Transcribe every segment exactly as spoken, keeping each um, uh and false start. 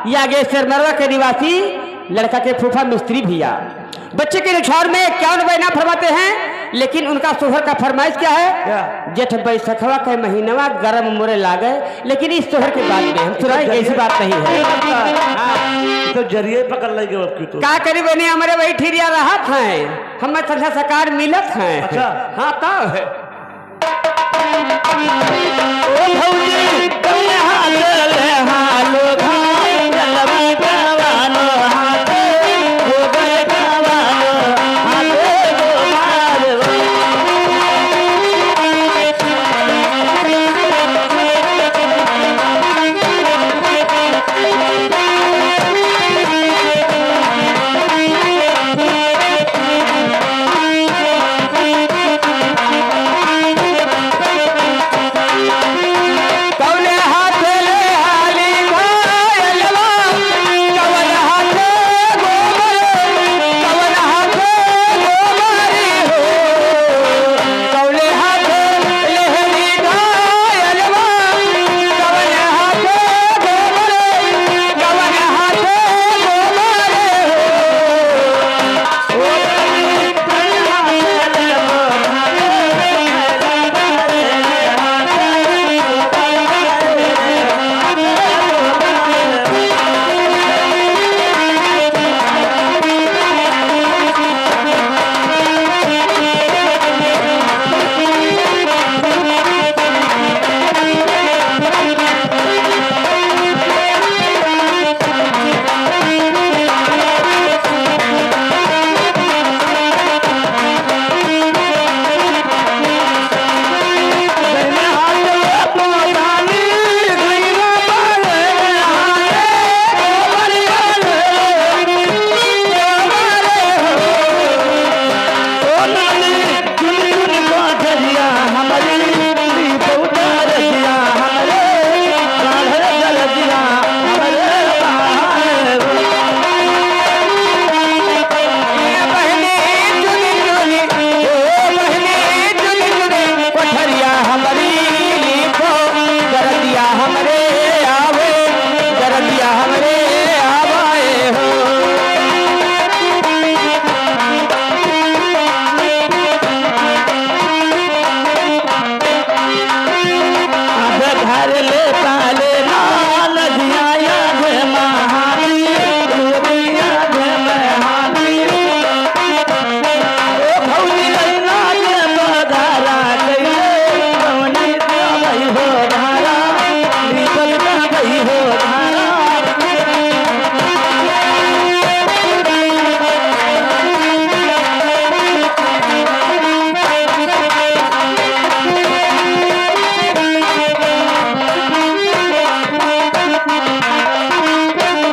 या गे सेरमरवा के निवासी लड़का के फूफा मिस्त्री भैया। बच्चे के न्योछावर में इक्यावन बैना फरमाते हैं, लेकिन उनका सोहर का फरमाइश क्या है? क्या? जेठ बैसखवा के महीनवा गरम मोरे लागे, लेकिन इस सोहर के बाद में हम सुनाई, जरिए कैसी बात नहीं है। हाँ। तो जरिए पकड़ लेंगे अब की तो। का करी बनी, हमरे वही ठिरिया रहत हैं, हमें संध्या सकार मिलत हैं। अच्छा। हाँ, तब। ओ भौजी, कौन हाथ ले हालो घाम, जलवा कवानो हाथ, गोबर कवानो हाथ, गोबर। कौने हाथ ले हाली घायलवा, कवन हाथ गोबर, कवन हाथ गोबरी हो। कौने हाथ लेहली घायलवा, कवन हाथ गोबर, कवन हाथ गोबर हो। कोठरिया हमरी लीपो, दरदिया हमरे आवे, दरदिया हमरे आवे हो। अब घर ले पाले ना नदिया याद महानी, याद महानी। ओ भौजी लैला के बधारा कइले, कौनी देवई हो धारा, निकल गई हो धारा।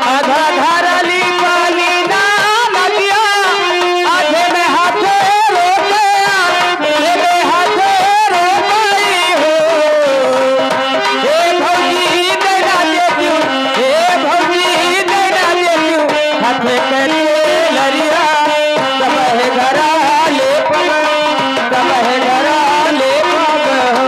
आधा धारा ली पानी ना नदिया, आधे में हाथे रोपया, आधे में हाथे रोपाई हो। हे भौजी दैना देतियो, हे भौजी दैना देतियो, हाथे के लरिया, सब है घरा ले पग, सब है घरा ले पग हो।